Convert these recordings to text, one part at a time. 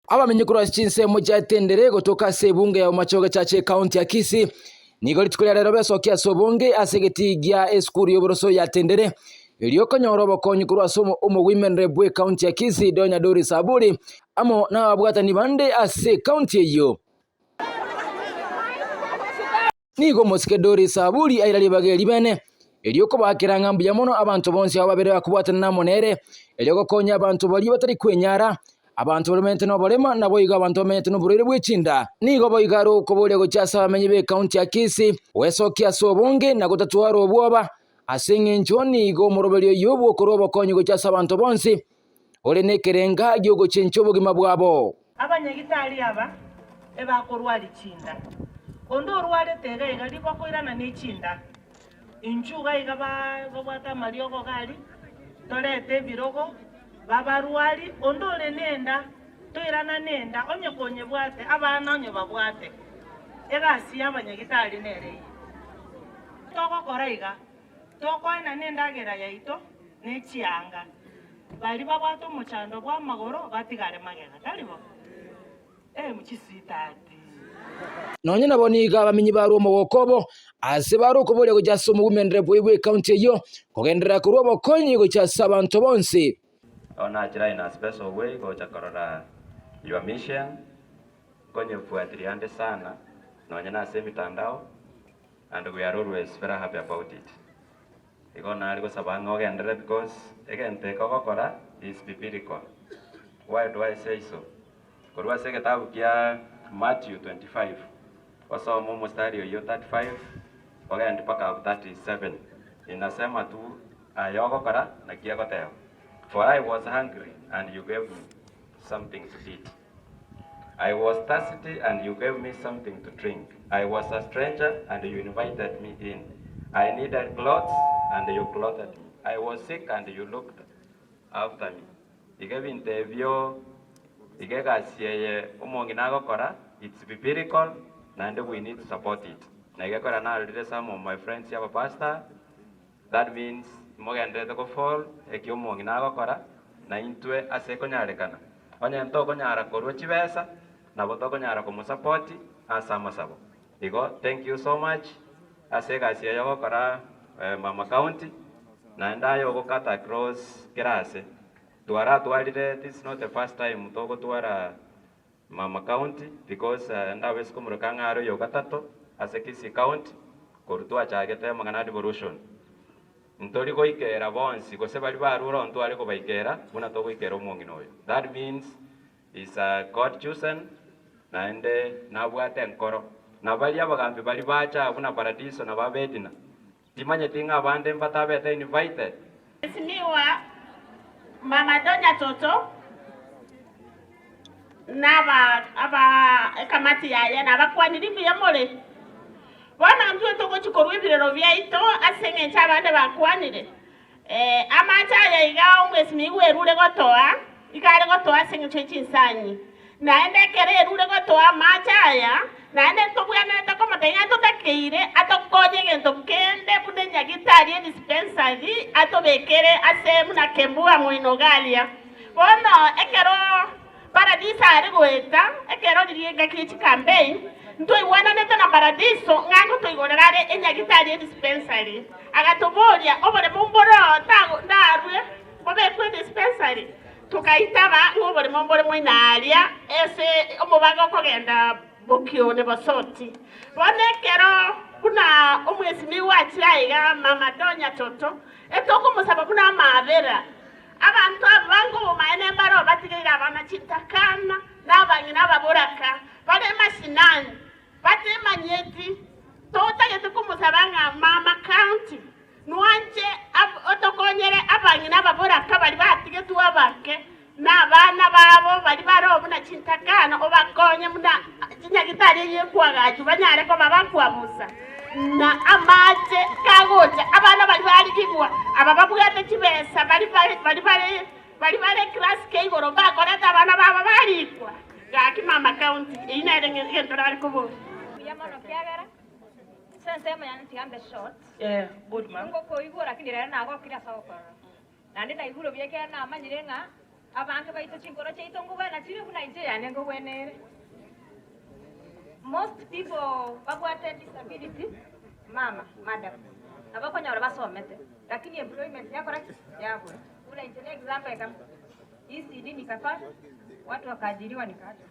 Abamenyi korwa ase chinsemo chia Tendere gotoka ase ebunge ya Bomachoge Church Ekaunti ya Kisii nigo rituko ria rero besokia ase obonge ase egetii gia esukuru y'oboroso ya Tendere erio konyora obokonyi korwa ase omogoimenere bw'ekaunti ya Kisii Donya Doris Aburi amo nababwatani bande ase ekaunti eyio. Nigo omosike Doris Aburi aira ribaga eri bene, erio kobaakera ng'a mbuya mono abanto bonsi aba babere bakobwatanana amo nere, erio gokonya abanto baria batari kwenyara, abanto bamenyete noborema, naboigo abanto bamenyete noborwaire bwe chinda. Nigo boigo are okoboria gochia ase abamenyi b'ekaunti ya Kisii gwesokia ase obonge na gotatwara obwoba, ase engencho nigo omoroberio oyio bw'okorua obokonyi gochia ase abanto bonsi ore nekerenga gi'ogochenchia obogima bwabo. Abanyagitari aba ebakorwaria chinda. Onde orwarete iga iga ribakoirana ne chinda. Inchuo iga iga babwate amariogo iga aria, torete ebirogo, babarwari, onde ore nenda, toirana nenda, onye konyebwate, abana onye babwate. Egasi y'abanyagitari nere eye. Togokora iga, tokoenana endagera yaito ne chianga. Baria babwate omochando bw'amagoro batigare magega, tari bo? Eh, chisitati. Nonya nabo nigo abamenyi barue omogoko obo ase bare okoboria gochia ase omogumenere bw'e bw'ecounty eyio kogenderera korua obokonyi gochia ase abanto bonsi. Bono nachire in a special way gocha korora your mission, nkonyefuatilia ande sana nonye nase emitandao and we are always very happy about it. Igo nare gosaba ng'a ogenderere because egento eke ogokora is biblical. Why do I say so? Korwa ase egetabu kia Matthew 25, osome omostari oyio 35 ogende mpaka abwo 37, inasema tu aye ogokora naki egoteba, For I was hungry and you gave me something to eat, I was thirsty and you gave me something to drink, I was a stranger and you invited me in, I needed clothes and you clothed me, I was sick and you looked after me. Iga ebinto ebio, iga egasi eye omong'ina agokora, it's biblical naende we need to support it. Na iga ekero narorire some of my friends abapastor, That means mogendererete go fall eki omong'ina agokora na intwe ase ekonyarekana. Onye ntokonyara korua chibesa nabo tokonyara komosupport ase amasabo. Igo thank you so much ase egasi eye ogokora mama county naende aye ogokata across kera ase. Twaratwarire this is not the first time togotwara Mama county because ndabase komoroka ng'a are oyogatato ase Kisii county korwa twachagete amang'ana a devolution. Ntori goikera bonsi gose baria barure oo ntware kobaikera buna togoikera omong'ina oyo. That means is a God chosen naende nabwate enkoro. Na baria abagambi baria bacha buna Paradiso na ba Bedina timanyeti ng'a abande mbatabete invited. Mheshimiwa Mama Donya Toto na aba aba ekamati yaye nabakwaniri mbuya more. Bono intwe togochia korwa ebirero biaito ase eng'encho abande bakwanire. Amache aya iga omwesimigwa erure gotoa, iga are gotoa ase eng'encho ye chinsanyi. Naende ekero erure gotoa amache aya, naende ntobwenerete komotebia ng'a ntotakeire atokonye egento kende buna enyagitari edispensary atobekere ase buna Kembua moino iga aria. Bono ekero Paradiso are goeta, ekero riria engaki ye chikampein, ntwaigwananete na Paradiso ng'a ngotoigorera are enyagitari edispensary. Agatoboria, Oboremo mbore oo ndarue bobekwe edispensary? Togaitaba ng'a oboremo mbore moino aaria ase omobaga okogenda Bokione Bosoti. Bono ekero buna omwesimigwa achire aiga, Mama Donya Toto, etokomosaba buna amaabera. Abanto aba bange obomaene mbareo batigeire abana chintakana, na abang'ina ababoraka, bare mashinani, batemanyeti. Totagete komosaba ng'a Mama County nwanche otokonyere abang'ina ababoraka baria batigetwe abake, na abana babo baria bareo buna chintakana, obakonye buna chinyagitari eyio ekwagachwa, banyare koba bakwabusa na amache kagocha. Abana baria barigigwa, aba babwate chibesa, baria bare baria bare baria bare class kia igoro mbakorete abana babo barikwa. Gaki mama county, eyio nere egento nare koboria. Mbuya mono kiagera ase ensemo yane tiga mbe short. Eh, good ma'am. Ngokoigwa lakini rero nagokire ase ogokorora. Naende naigure buya ekiagera namanyire ng'a. Abange baito chinkoro chiaito nkogwena chire buna inche yane nkogwena ere. Most people babwate disability, mama, madam, nabo okonyora basomete, lakini employment yakora ki? Yabura. Buna inche ne example ekamo, ECD nikafanya, watu wakaajiriwa nikaachwa.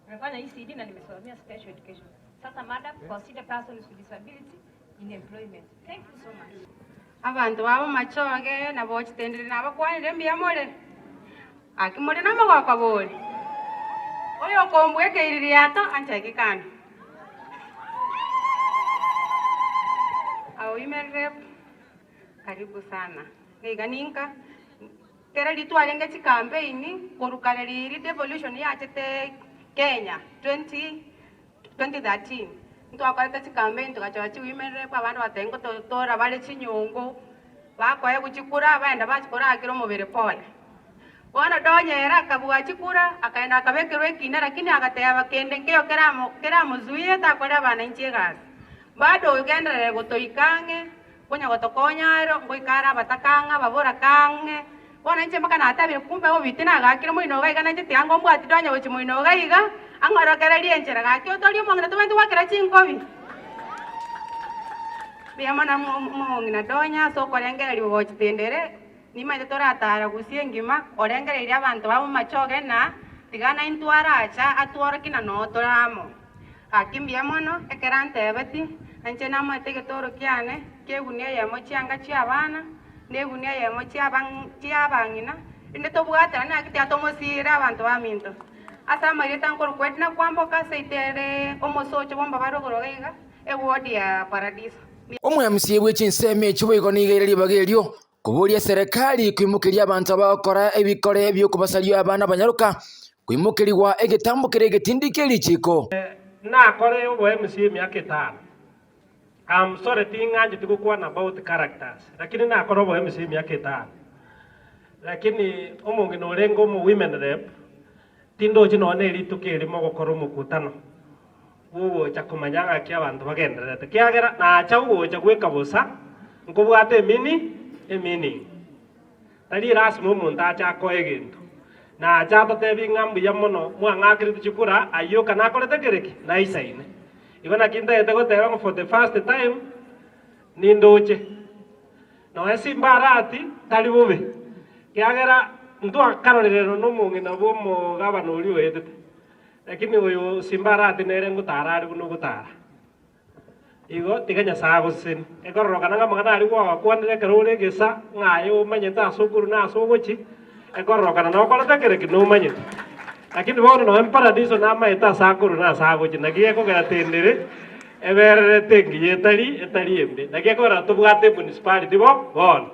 Nimefanya ECD na nimesomea special education. Sasa madam, consider persons with disability in employment. Thank you so much. Abanto babo machoge na bochitendere nabakwanire mbuya more? Gaki more namogoko bori? Oyokombua ekeiririato anchake kando. Our women rep, karibu sana. Niga ninka Kera ritwarenge chikampeini korwa kare riiri devolution yachete Kenya 2013 ntwakorete chikampeini togachora chi women rep abande bagateba ngototora bare chinyongo bakoegwa chikura baenda bachikora omobere pole. Bono Donya ere akabua chikura akaenda akabekerwa ekina lakini agateba kende nkeiyo keramo keramozuie takore abananchi egasi. Bado ogenderere gotoika ang'e Konya gotokonya aro, ngoika are abataka ang'e, ababoraka ang'e. Bono inche mpaka natabire, kumbe obiti nagakire moino iga iga, nainche tiga ngombwati Donya gochia moino iga iga, ang'orokererie enchera. Gaki otorie omong'ina tobwenerete goakera chinkobi. Mbuya mono omong'ina Donya ase okorengereria ogochitendere, nimanyete toratara gusii engima, orengereirie abanto babo machoge na tiga naintwe aracha atworokie na noo tore amo. Gaki mbuya mono, ekero antebeti, na inche namoete egetoro kiane ki'egunia eyemo chianga chi'abana, na egunia eyemo chi'abang'ina, rende tobwaterane naki tiga tomosiire abanto baminto. Ase amarieta nkorokwa Edna Kwamboka ase seito ere omosocho bw'ombabare rogoro iga iga, eward ya Paradiso. Omoyamusie bwe chinsemo echio boigo nigo ere ribaga erio koboria eserekari koimokeria abanto abagokora ebikore bi'okobasaria abana abanyaroka, koimokerigwa egetambo kere egetindi kie richiiko. Nakore obo MC emiaka etano. I'm sorry ting'ancheti gokwana about characters lakini nakore obo MC emiaka etano. Lakini omong'ina orenge omo women rep tindochi nonya ne rituko erimo ogokora omokutano bw'ogocha komanya ng'aki abanto bagendererete, ekiagera nacha ogocha gweka bosa nkobwate emini emeaning. Tari erasima omonto ache akoe egento, nacha atotebi ng'a mbuya mono mwang'akerete chikura, ayio oka nakorete kere ki? Naisaine. Igo naki ntagete goteba ng'a for the first time nindoche. Nonya simbarati tari bobe, ekiagera ntwakarorererwa nomong'ina bw'omogabana oria oetete. Lakini oyo simbarati nere ngotara are buna ogotara. Igo tiga Nyasae agosesenie. Ekororokana ng'a amang'ana aria gwagakwanire ekero ore egesa, ng'a aye omanyete ase okorwa na ase ogochia, ekororokana nokorete kere ki? Nomanyete. Lakini bono nonya emparadiso namaete ase akorwa na ase agochia, naki gekogera tendere ebererete engiya etari etari embe. Naki ekogera tobwate emunicipality bo bono.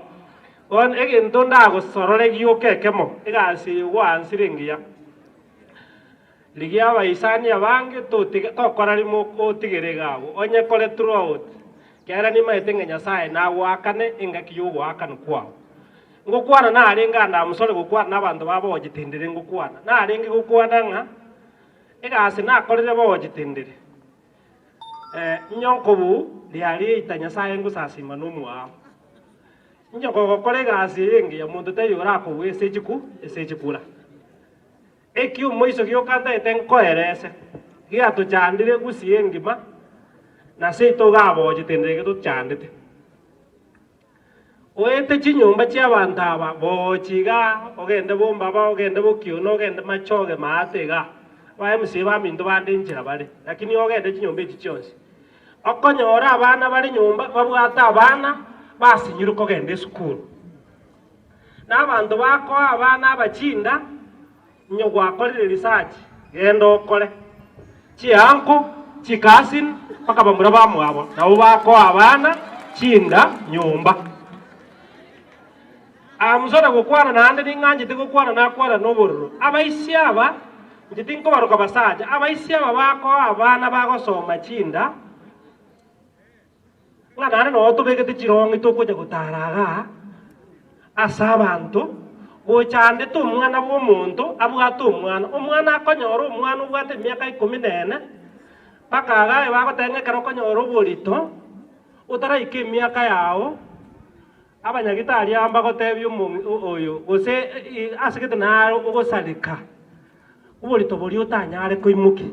Bono egento ndagosorore gioka ekemo, egasi eye gwansire engiya. Rigia abaisani abange totiga tokora rimo otigere iga agwo, onye kore throughout, ekiagera nimaete ng'a Nyasaye nagoakane engaki y'ogoakanwa kwao. Ngokwana narenge ande am sorry gokwana nabanto ba bochitendere ngokwana, narenge gokwana ng'a egasi nakorire bochitendere inye okobu riaria eita Nyasaye ngosasima na omwao. Inche kogokora egasi eye engiya monto taiyo orakobue ase echiku ase echikura. Eki omoiso gioka ntaete nkoerese, giatochandire gusii engima, na seito iga abochete ndege tochandete. Oete chinyomba chi'abanto aba bochi iga, ogende bombaba, ogende bokiona, ogende machoge maate iga, aba MCA baminto bande inchera bare, lakini ogende chinyomba echi chionsi. Okonyora abana bare nyomba babwate abana basinyirwe kogenda esukuru. Na abanto bakoa abana abachinda, Inye gwakorire research, genda okore. Chianko, chicousin, mpaka bamura bamwabo nabo bakoa abana chinda nyomba. Amusore gokwana naende ning'anchete gokwana nakwana nobororo. Abaisia aba, inche tinkobaroka basacha, abaisia aba bakoa abana bagosoma chinda, Ng'a naende noo tobegete chirong'i togocha gotara igaa ase abanto, gochandete omwana bw'omonto abwate omwana, omwana akonyora omwana obwate emiaka ikomi na ene, mpaka igaa aye bagoteba ng'a ekero okonyora oborito, otaraika emiaka yago. Abanyagitari aba mbagotebie omong'i oyo, gose ase gete naro ogosareka, oborito boria otanyare koimokia.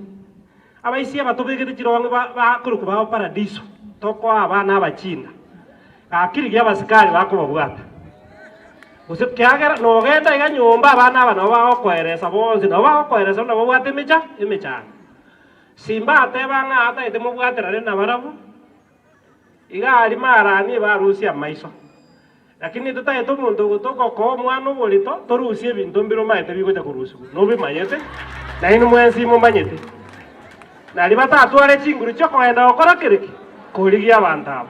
Abaisia aba tobegete chirong'i bakorokwa bao paradiso, tokoa abana abachinda, gaki rigia abasikari bakobabwata. Gose kiagera nogenda iga nyomba abana aba nabo bagokoeresa bonsi, nabo bagokoeresa buna babwate emecha emechando. Simba ateba ng'a atagete mobwaterane nabarabwo, Iga aria marani barusie amaiso. Lakini totagete omonto ogotoka okoa omwana oborito, torusie ebinto mbire omanyete bigocha korusigwa, nobimanyete, nainwe mwensi momanyete. Nario batatware chinguru chi'okogenda gokora kere ki? Korigia abanto aba.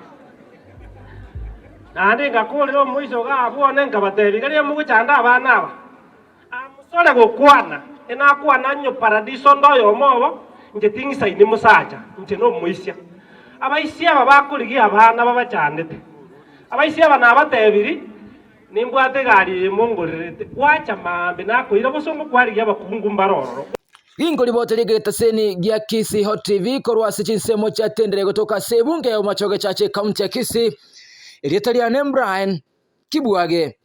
Naende ngakoorera omoiso iga abwo one nkabatebia, Iga riria mogochanda abana aba, Amusore gokwana, inakwana nyo paradiso onde oyomo obo, inche ting'isaini mosacha, inche nomoisia. Abaisia aba bakorigia abana babachandete. Abaisia aba nabatebiri, nimbwate egari eye mongorerete, gwacha maambia nakoira bosongo kwarigia abakungu mbare ororo. Rinko ribote ri'egetaseni gia Kisii Hot TV korwa ase chinsemo chia Tendere gotoka ase ebunge ya Bomachoge Church ekaunti ya Kisii. Erieta riane Brian Kibwage.